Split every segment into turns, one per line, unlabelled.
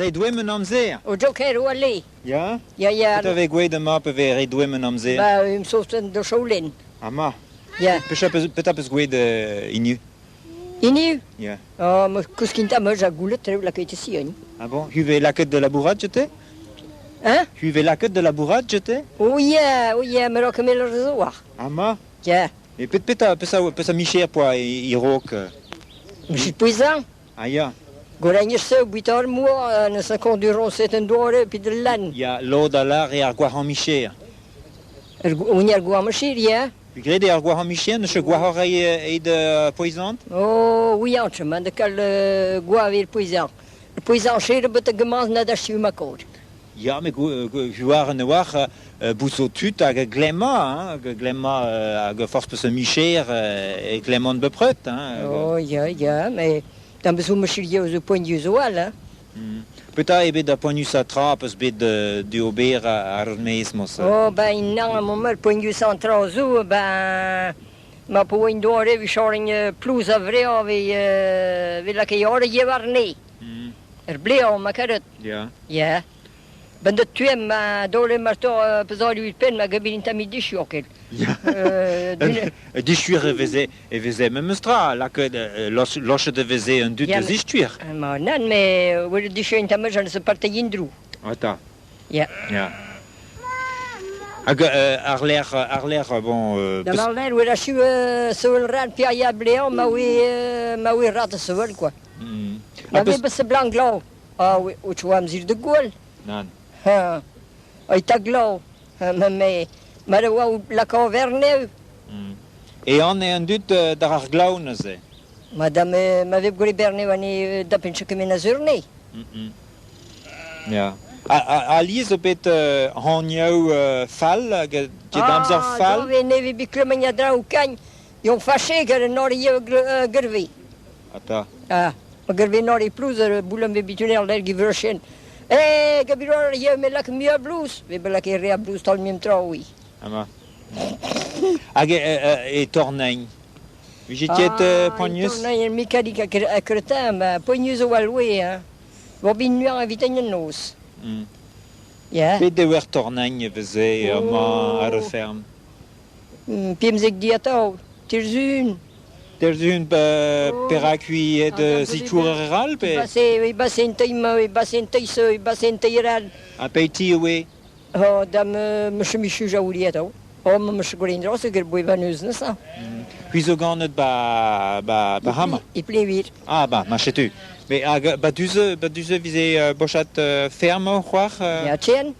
Re doem an amzer.
O joker o ale.
Ya?
Ya, ya.
Petra vez gwelet amañ pa vez re doem an amzer?
Ba, um sosten da Shaolin.
Amañ?
Ya.
Petra peus, petra peus gwelet hiniv?
Hiniv?
Ya.
Oh, ma kouskint amañ, ja goulet traoù lakaet e sion.
Ah bon? Hu vez lakaet da labourat, jete?
Hein?
Hu vez lakaet da labourat, jete?
Oh ya, oh ya, me ra ket mel ar zoar.
Amañ?
Ya.
E pet petra peus peus a micher poa e-raok?
Monsieur Poisin?
Ah ya.
Goleign sev boueta ar mor, neus konduroñset un doare evit al lenn.
Ya, lod a lâr eo ar gwashañ micher.
Hon ar gwashañ micher, ya.
Graet eo ar gwashañ micher, n'eus ket gwashoc'h eget poezant?
Oh, oui, man da kal gwav eo poezañ. Poezañ cher betek gemañ na da ma kaout.
Ya, met war a-walc'h bout zo tud hag a glemmañ, hein, hag a glemmañ hag a forzh peseurt micher e glemmont bepred. Hein,
Oh, ya, ya, mais Dam zo ma chilio zo poanius zo all, hein.
Petra eo bet ar poaniusañ tra peus bet d'ober ar maez moz?
Oh, ben nann, ma poaniusañ tra zo, ben ma po un doare evit chom plouz a-vremañ evit lakaat ar ivez warne. Ur blev, ma karet.
Ya.
Ya. Ben da tuem ma daol marto pezañ penn ma gabin tamm dichuoc'h ket.
Ya. Dichuir e veze e veze memes tra, lakaet lochet e veze an dud da zistuir.
Ma nann, met welet dichuir un tamm eus parteilh endro.
Ata.
Ya.
Ya. Hag ar-lerc'h, ar-lerc'h, bon...
Da war-lerc'h, wel achu sevel ran Pierre ya bleañ ma oe ma oe rat sevel quoi. Ma vez bet blanc glav. Ah oui, o tu amzer de gwall.
Nann.
Ha, ta glav. Me, ma oa lakaat Vernev.
E an eo an dud d'ar ar glav neuze?
Madame, ma vez gwelet Bernev ane da penn kement a zurne.
Ya. Alies zo bet hanioù fall, hag get amzer fall?
Ah, ne vez bet klemmañ a draoù kagn. Yon faché gant an ori gerve.
Ata.
Ah, ma gerve nori plouz, boulam ve bituner l'er givrchen. Eh, gabiro ye me lak mia blouz. Ve lak e rea blouz tal mim tra, oui.
Ama. Hag e tornain? Vije ket poanius?
Ah, mekanik a kretin, ma poanius o aloe, hein. Bobin nuañ evit en noz. Ya.
Bet eo er tornain e veze amañ ar ferm?
Pemzek diatav, terzun.
Terzun perak hui ed zitourer all pe?
Basse en teima, basse en teise, basse en teiral.
Ha pe ti oe?
Oh, dam me michu jaouli atav. Oh, ma meus gwell dra, se ger boe vaneus neuze.
Hui zo ganet ba, ba, ba hama?
E plevir.
Ah, ba, ma chetu. Mais hag ba duze, ba duze vize bochat ferm c'hoar?
Ya, tien.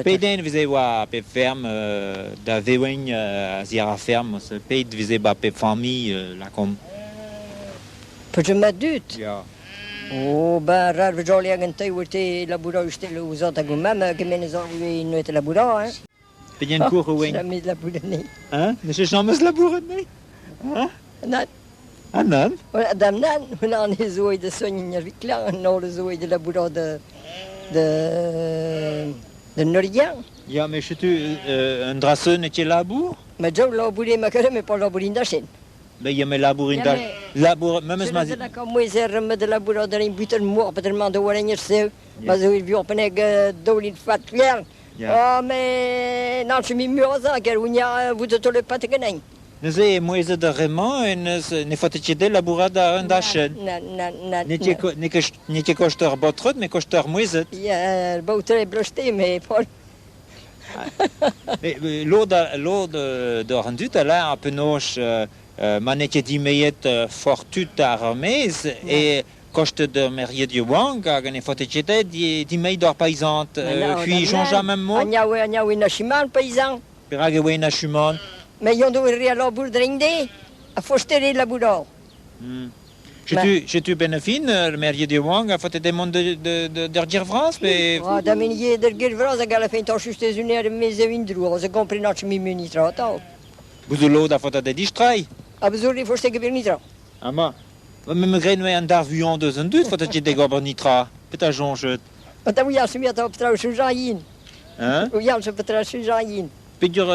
Peden vize oa pe ferm da vewen a ziar ar ferm, ped vize ba pe familh lakomp.
Peus ma dud?
Ya.
Oh, ben, rar vejoli hag an teil oa labourañ ustel ouzat hag o mamm, kement ez eo neuet labourañ, hein.
Pegen kour oa?
Jamais labouret ne.
Hein? Ne ket jamais labouret ne? Hein?
Nan.
Ah nan?
Dam nan, an e zo de soign ar vikla, an ol zo de labourañ de de de Norien.
Ya, mais chetu un draseun e ket labour?
Ma job labouret ma kare, mais pas labourin da chen.
Mais ya me labourin da... Labour, memes ma...
Ma kamouezer me de labourañ da rin butel mor, petel man de warenner sev, ma zo il vior peneg daoulin fat lern.
Ya.
Oh, mais nan che mi murza, ger ounia vous de le pat ganin.
Neuze e mouezet ar remañ en eus ne faote ket dezhe labourat ar un dachenn.
Na, na, na.
N'eo ket kost ur baotred, met kost ur mouezet.
Ya, baotre e blochte, mais Paul.
Mais lod lod d'ar an dud a lâr penaos ma n'eo ket dimeiet fortud ar maez e kostet ur meriet yaouank hag ne faote ket dezhe dimeiet d'ar paizant. C'hwi soñj ar mem mod?
An yaou en achumant, paysan.
Perak e oa en achumant?
Mais yon do re a labour dreinde, a fostere labouror.
Chetu, chetu ben a fin, ar meriet yaouank a faote dezhe mont d'ur ger vras pe...
Ah, da men ivez d'ur ger vras hag a la fin tañ just ez un mez evin dro, ze komprenat mi muni tra atav.
Bout zo lod a faota da distreiñ?
A bezo re foste geber nitra.
Ama. Ma me gren an dar vuan deus an dud faota ket d'ober nitra. Petra soñjet?
Ma da ouial se mi atav petra soñjañ yin.
Hein?
Ouial se petra soñjañ yin.
Pedur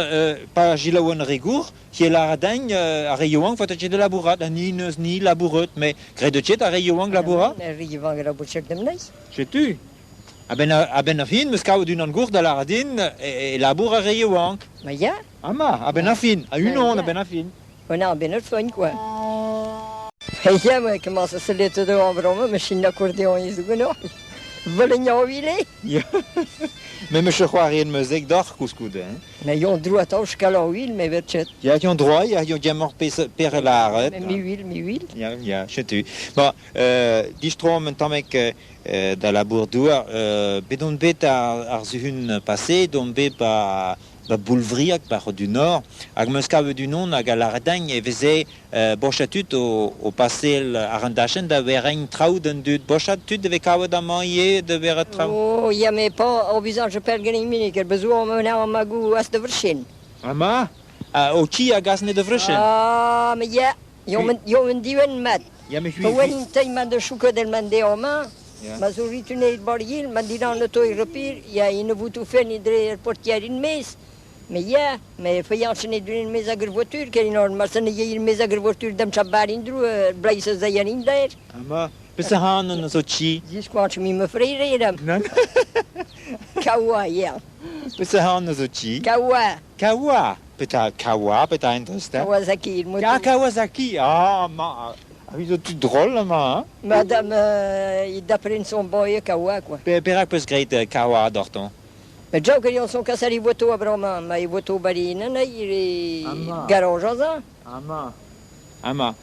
pa jilaouen re gour, hi lar adagn ar re yaouank faot ket da labourat, ha ni neus ni labouret, met graet ket ar re yaouank labourat?
Ar re yaouank labourat dem neiz.
Setu. A-benn a-benn ar fin, 'meus kavet unan gour da lâret din e labour ar re yaouank.
Ma ya.
Ama, a-benn ar fin, a-unan a-benn ar fin.
On a-benn ar fin, quoi. Ya, ma commence a sellet de an bremañ, ma sin akordeon ez ganeoc'h. Veleñañ
Ya. Mais me c'hoari en meuzeg doc'h koulskoude. Hein.
Mais yon droit atav skalañ wil, me vet chet.
Ya, yon droit, ya, yon diamor per lâret.
Mi wil, mi wil.
Ya, ya, setu. Bon, distroomp un tammig da labour douar. Bet on bet ar suhun paseet, on bet ba ba Boulvriag, ba du Nord, hag 'meus kavet unan hag a lâre din e veze bochad tud o pasel àr an dachenn da werenn traoù d'an dud. Bochad tud e vez kavet amañ ivez da werat traoù?
Oh, ya, met pa obizañ je pell ganin minik, er bezoa am magou as da vrchin.
Ama? Ho ti a gas ne da vrchin?
Ah, mais ya, yon diwen mat.
Ya, mais
Pa oan teimant da chouket el man de amañ, ma zo ritunet baril, ma didan le toy repir, ya in vout fen dre er portier in mes. Mais ya, mais faillant ne dun mes hag voiture, ker in ma se ne yeil mes hag voiture dem chabarin dru, bleis a zayan in der.
Ama, peseurt an zo chi?
Ziskoach mi me freire.
Non.
Kawa, ya.
Peseurt an zo chi?
Kawa.
Kawa. Petra Kawa, petra interest?
Kawasaki.
Ah, Kawasaki. Ah, ma. Ah, zo tud drôle amañ, hein?
Madame, il d'apprendre son boy Kawa, quoi.
Perak peus graet Kawa dorton?
Mais jaou ket son kas ar voto a bremañ, ma voto barina na i garage aza.
Ama. Ama.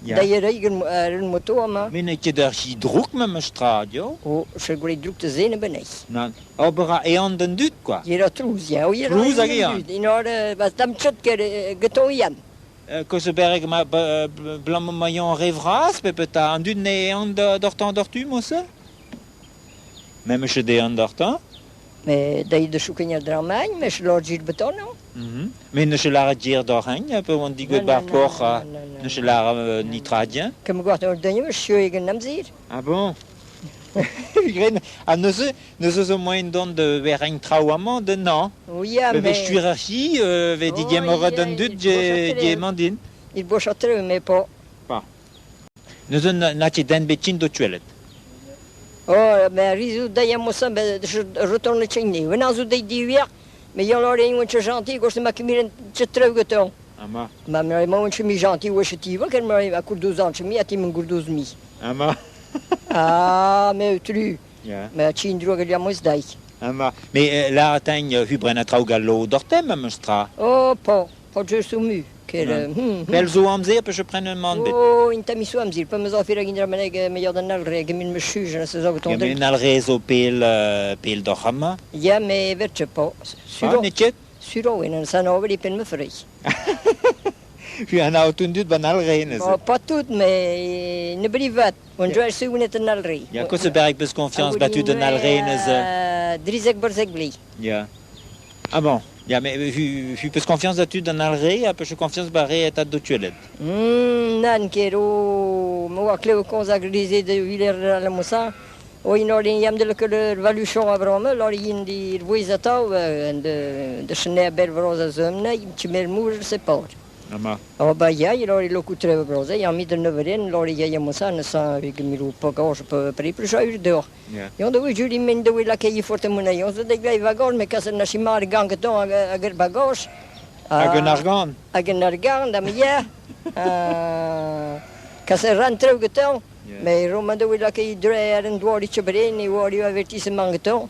D'ailleurs, ar moto ama.
Mais n'eo ket ur chi drouk ma meus tra, dio?
Oh, se gwrei drouk te zene benez.
Nan. Ober a ean d'an dud, quoi.
Yera trouz, ya.
Trouz hag ean.
In or, bas dam tchot ket geton yann.
Koz bereg ma blam maillon re vras, pe peta an dud ne ean d'ortan d'ortu, mosse? Même che de an d'ortan?
Mais da de choukenn dramagn, mais je lor gir beton, non?
Mais ne lar gir d'oragn, pe oan digouet bar porc'h, ne lar nitradien.
Kem gwart ur denio, chio egen amzir.
Ah bon? Ha neuze, neuze zo moaien dont de werenn traoù amañ de nan?
Oui, ya,
mais...
mais...
Ve ar chi, ve digem ur d'an dud, je mandin.
Il boch a treu, mais pas.
Pas. Neuze na ket den bet do tuelet.
Oh, mais rizu da mossa, je retourne tchegni. Venant zo dei diwier, mais yon lor een wantje gentil, gost ma kemiren tche treu geton.
Ama.
Ma ma ma wantje mi gentil oa tiva, ker ma a kourdouz antje mi, a ti men gourdouz mi.
Ama.
Ah, mais tru.
Ya.
Mais tchin droog el mos daik.
Ama. Mais la atagn hubren a traoù gallo dortem am eus tra.
Oh, pa, pa je sou mu. Ker,
Bel zo amzer pe je pren un man bet.
Oh, in tami zo amzer, pa meus afer hag indra meneg me yod an alre, gemin me chuj, an se zo
geton. Gemin alre zo pel, pel doc'h amañ.
Ya, me vertche pa.
Suro. Ah, ne ket?
Suro, en an san over pen me frei.
Hu an aotoun dud ban alre, neuze.
Oh, pas tout, mais ne brivat. On joa ar sounet an alre.
Ya, koz bereg peus confiance batut an alre, neuze.
Drizek borzek bli.
Ya. Ah bon. Ya, mais hu peus confiance batut an alre, ha peus confiance barre etat do tuelet.
Nan ker o... Mo a kleo konz a grize de viler la mossa. O in or yam de le valuchon a brome, lor yin di vouez atav, de chene ber vroz a zeumne, timer mour se par.
Ama.
Oh ba ya, il lor lo koutre broze, yam mi de neveren, lor ya mossa, ne sa gemiru pogaj pe pri plus a ur dehors. Yon de juri men de la kei forte mona yon zo de glai vagor, me kas na chimar gang ton hag ur bagaj.
Hag un argant.
Hag un argant, am ya. Kas ran treu geton. Mais Roman de la kei dre ar en doari chebren e oari avertissement geton.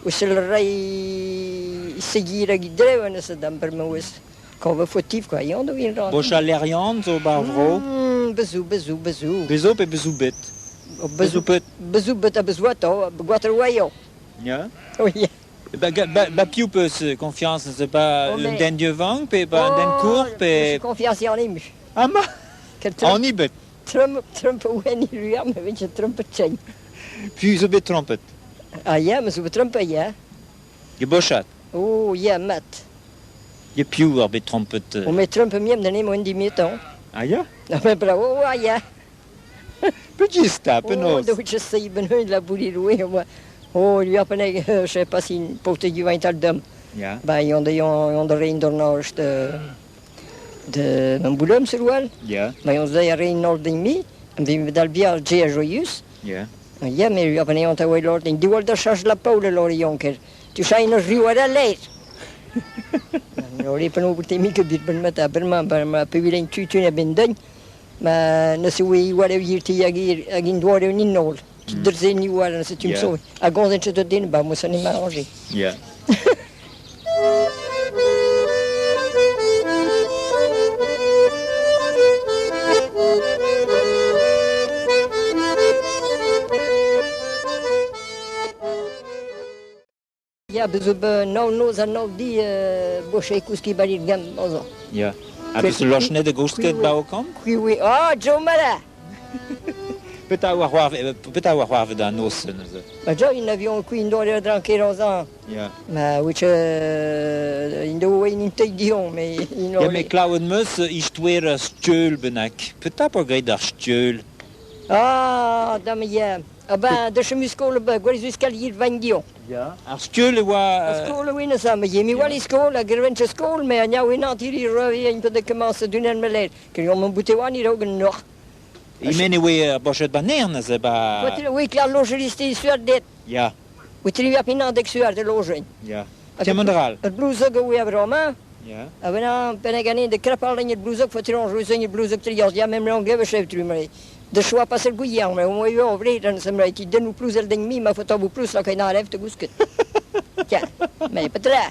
O sel rei seguir hag drev an se dam per me oes. Kove fautif quoi, yon do in ran.
Bocha lerian zo bar vro.
Bezou, bezou, bezou.
Bezou pe bezou bet. Bezou pet.
Bezou bet a bezouato, gwater wayo.
Ya.
Oh ya.
Ba, ba, ba piou peus confiance, c'est pas un den dieu vang, pe ba un den court, pe...
Confiance en emu.
Ama. En ibet.
Trump, Trump oen i ruam, me vint Trump tchen.
Puis zo bet trompet.
Ah ya, me zo bet trompet, ya.
Ge bochat.
Oh, ya, mat.
Ge piou ar bet trompet.
O me trompe miem den emo en di mieton.
Ah ya?
Ah ben bravo, ah ya.
Petit stap, penaos.
Oh, je sais, ben la bouli roué, moi. Oh, lui a peine, je sais pas si une pauvre du vin tal dom.
Ya.
Ba yon de yon de rein dornaast de mijn boulum serwel.
Ya.
Ba yon de rein nord in mi. En vi dal bia je joyeux.
Ya.
Ja, maar ja, van iemand hij lord in dual de chas la paule lor jonker. Tu zijn er ruw er leer. Nou, ripen over te mieke bit ben met aber maar maar maar pe tu tu ne ben den. Maar ne se we war hier te agir agin door ni nol. Der zijn niet waar en se tu so. A gonzen te din ba moest niet arranger.
Ja.
Ja, bezo be nou noz a nou di boche kouski balir gam ozo.
Ja. A peus loch net de gousket ba o kamp?
Oui, oui. Ah, Joe Mala!
Peta war war peta war war da noz neuze.
Ba jo in avion kui in doare dranker an.
Ja.
Ma which in do in in teik dion, me in
Ja, me klauen meus istoer stieul benak. Peta po gret ar stieul.
Ah, dam ja. Ah ben, de chemuskol ba gwell zuskal yir van dion.
Ja. Ar stieul e oa...
Ar skol oa sa, me yemi wal skol, a gervenche skol, me an yaou en tiri revi en pe de commence dunen me leer. Ker yon mon boute oan ir hogen noch.
Imen e oa bochet ba ner neuze ba...
Oa klar lojeristi suar det.
Ja.
Oa tri ap inan dek suar de lojen.
Ja. Tiens ral.
Het blouzog oa a broma.
Ja.
A ben ben ganin de krapal in het blouzog, voor tron rozen het blouzog trias. Ja, mem lang geve chef tru me. De choix pas el gouillan, mais au moins yo vrai dan sem rai ti den plus el den mi ma foto bu plus la kaina rêve te gousket. Tiens, mais petra.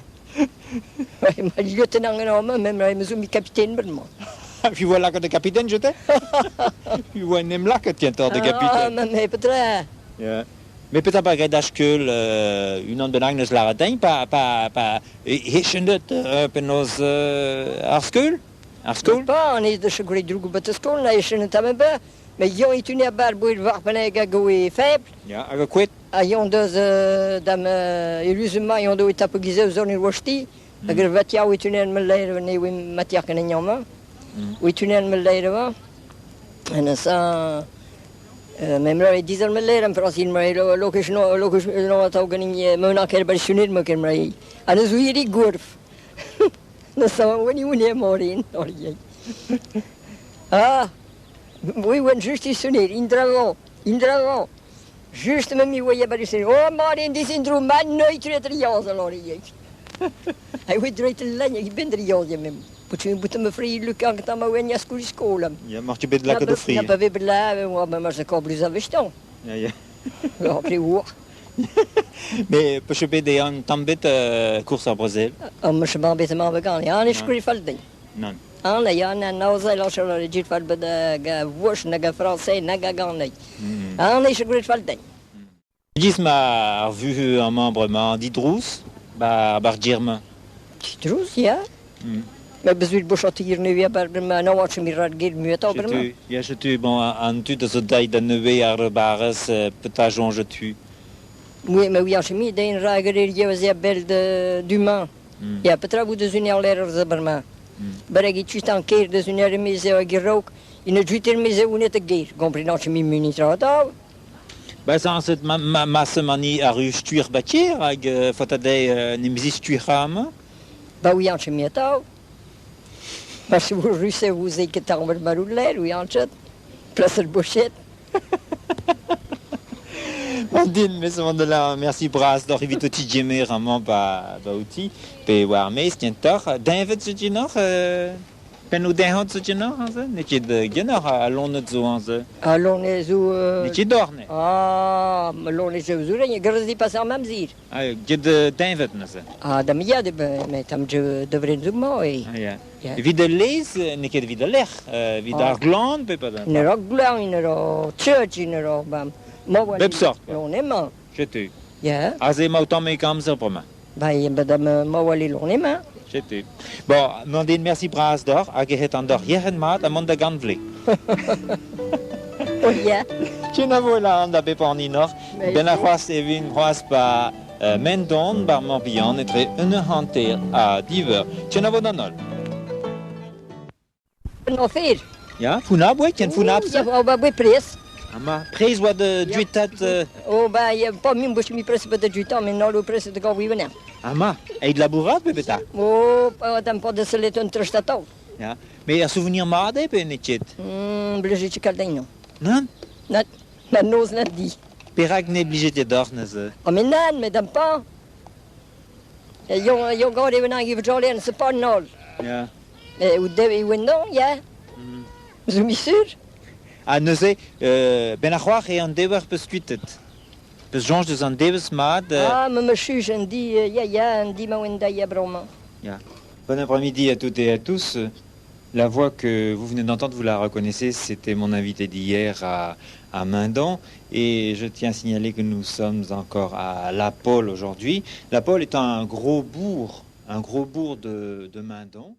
Ma lieutenant en homme, même rai me mi capitaine ben moi.
Puis voilà que de capitaine j'étais. Puis voilà nem la que tient de capitaine.
Ah, mais petra.
Ja. Mais peut-être pas gret d'ashkeul unan benang neus laratin pa pa pa hechendet penaos ar skeul? Ar skeul?
Pa an ez de chegre droug bet skol na echen tam ba. Mais yon est une bar bouil war beneg a goe faible.
Ja, hag a kouet.
A yon deus dam illusement yon do etap gize zon ir wachti. Hag er vat yaou est une me leer ne wi matière kan nyama. Wi tunen me leer wa. En sa Mem ra diesel me leer en frasin me lo lokish no lokish no atau ganin me na ker bar sunir me ker mrai. An zo hier gurf. Na sa wani wani morin. Ah. Oui, oui, juste sunir, indrago, indrago. Juste me mi voyait pas sunir. Oh, Marin, die zijn droom, maar nooit weer drie jaar zal horen. Hij weet eruit de lijn, ik ben 3 jaar mem. Moet je moet me vrij lukken aan het maar wen school school.
Ja, mag je bet lekker de vrij.
Ja, we bela, maar ze komen plus aan
Ja, ja.
Ja, après hoe.
Mais pe bet de an tambet course ar Brezel.
Am me cheban bet ma vegan. Ja, ne skri fall den.
Non.
An ja na nou zij als er legit fall bet ga wosh na ga français na ga gan. An ne skri fall den.
Gis ma ar vu un membre ma didrous ba bar girma.
Didrous, ja. Maar bezuit boschat hier nu weer bij me nou wat ze mir rad geer muet over me.
Ja, je tu bon an tu de zo dai da neve ar bares peta jonge tu.
Oui, mais oui, als mi den rager hier je was bel de d'humain. Ja, petra bout de zunier lerer ze berma. Beregi tu tan keer de zunier mise gerook in het juiter mise unet de geer. Comprenant mi munitra da.
Ba sans set ma masse mani ar u stuir batier hag fotade nemzi stuir am.
Ba oui, als mi atau. Parce que vous russe vous êtes que marouler oui en chat. Place le bouchette.
Mandine, mais ce de là, merci bras, d'or evit oti djemer amañ ba ba outi, pe war mez kentoc'h, deñvet zo genoc'h, pen o deñvat zo genoc'h, an Ne ket genoc'h a lonet zo an ze.
A lonet zo...
Ne ket dorne.
Ah, lonet zo zo reñ, grez di pas ar mamzir.
Ah, get deñvet neuze.
Ah, da mi de met am de vren zo ma e.
Ah, ya. Evit de lez, ne ket evit de lec'h, evit ar glan, pe pa da.
Ne ro glan, ne ro church, ne ro bam.
Bep sort.
L'on emañ.
Chetu.
Ya.
Aze ma autant me kamzer bremañ.
Ba, ba ma wale l'on emañ.
Chetu. Bon, Mandine, merci bras d'or, hag e het an d'or yeren mat, a mont da gant vle.
Oh, ya.
Ken a vo la an da bep an inor. Ben a c'hoaz evin c'hoaz ba mendon bar Morbihan etre un hanter a diver. Ken a vo d'an ol.
An fer.
Ya, funab, ouais, ken funab.
Ya, ba, ba, pres.
Ma, prez oa da duitat...
Oh, ben, ya, pas min bouch mi presse da duitat, mais non lo presse de gav ivenem.
Ah ma, eit labourat pe beta?
Oh, pa d'an pas de sellet un trestato.
Ya. Mais ar souvenir mat eo pe n'eo ket?
Blije ket kalz din, non.
Nann?
Na, na noz na di.
Perak ne blije ket deoc'h neuze?
Oh, mais nann, met d'an pas. Yo, yo gant e venant givet jolien, se pas an holl.
Ya.
Mais ou dev e ouen non, ya. Zo mi sur.
Ha neuze, ben ar c'hoar eo an dever peus kuitet. Peus soñj deus an devezh mat.
Ah, me me chuj un di, ya, ya, un di ma oen da ya bremañ.
Ya. Bon après-midi à toutes et à tous. La voix que vous venez d'entendre, vous la reconnaissez, c'était mon invité d'hier à, à Mindon. Et je tiens à signaler que nous sommes encore à La Pôle aujourd'hui. La Pôle est un gros bourg, un gros bourg de, de Mindon.